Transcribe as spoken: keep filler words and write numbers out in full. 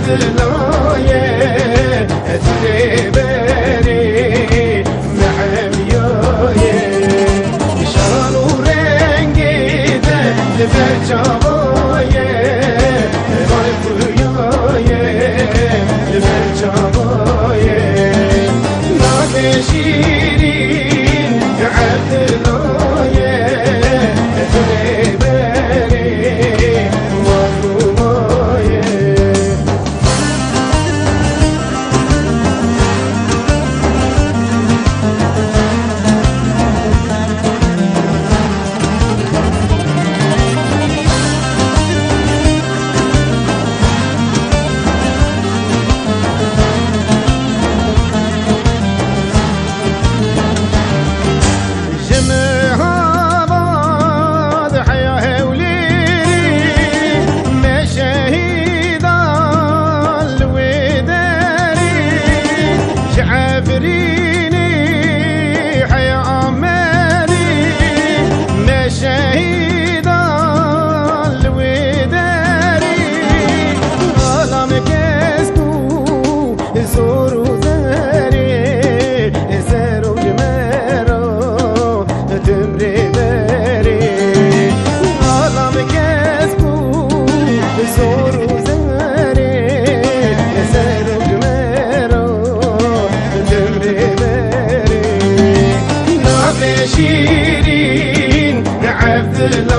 Laye, tu lê berê, mehemiyaye. Şan û rengê te li ber çava ye, vay xuyaye, li ber çava ye. Navê şîrîn Ebdulaye, tu lê berê, mazlûmaye. Ji min heval heya Hewlêrî, me şehîda li wê derî. Ji Efrînî heya Amedî, me şehîda li wê derî. Ala me kesk û zor û zerê, serok ji me re tim rê berê. Ala me kesk û zor û zerê, serok ji me re tim rê berê. Navê şîrîn Ebdila